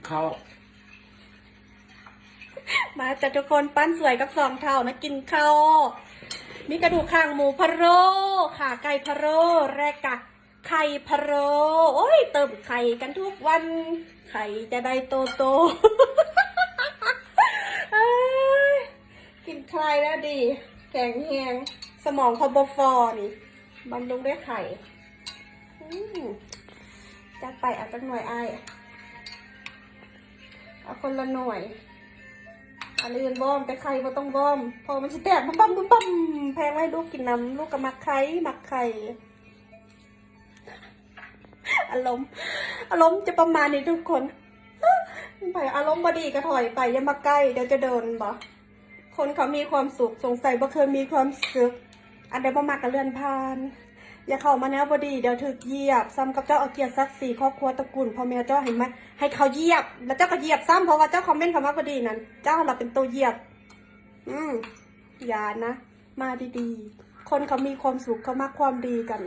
ເຂົ້າ ມາຈ້ະທຸກຄົນ ປ້ານສວຍກັບສອງເຖົ້າມາກິນເຂົ້າ. ມີກະດູກຂ້າງໝູພະໂລ້, ຂາໄກ່ພະໂລ້ ແລະກະໄຂ່ພະໂລ້. ໂອ້ຍ ເຕີມໄຂ່ກັນທຸກວັນ, ໄຂ່ຈະໄດ້ໂຕໆ. ເອີຍ ກິນໄຂ່ແລ້ວດີ ແຂງແຮງ, ສະໝອງເຂົາບໍ່ຟໍນີ້ ບຳລຸງດ້ວຍໄຂ່. ອືມ ຈັດໄປ ເອົາຈັກໜ່ວຍອ້າຍ, ເອົາຄົນລະໜ່ວຍ. ອັນອື່ນວອມ ແຕ່ໄຂ່ບໍ່ຕ້ອງວອມ ເພາະມັນຊິແຕກບຶ້ມບັ້ມບຶ້ມບັ້ມ. ແພງໄວ້ລູກກິນນຳ, ລູກກໍມັກໄຂ່ ມັກໄຂ່. ອາລົມ ອາລົມຈະປະມານນີ້ທຸກຄົນ. ໃຜອາລົມບໍ່ດີກໍຖອຍໄປ ຢ່າມາໃກ້ ດຽວຈະໂດນບໍ. ຄົນເຂົາມີຄວາມສຸກ ສົງໄສບໍ່ເຄີຍມີຄວາມສຸກ. ອັນໃດບໍ່ມັກກໍເລື່ອນຜ່ານ, ຢ່າເຂົ້າມາແນວບໍ່ດີ ດຽວຖືກຢຽບ. ສ່ຳກັບເຈົ້າເອົາກຽດສັກສີຄອບຄົວຕະກຸນພໍ່ແມ່ເຈົ້າໃຫ້ມາ ໃຫ້ເຂົາຢຽບ ແລ້ວເຈົ້າກໍຢຽບຊ້ຳ ເພາະວ່າເຈົ້າຄອມເມັນເຂົ້າມາບໍ່ດີນັ້ນ ເຈົ້າຫັ້ນລະເປັນໂຕຢຽບ. ອືມ ຢ່ານະ ມາດີໆ. ຄົນເຂົາມີຄວາມສຸກ ເຂົາມັກຄວາມດີກັນ.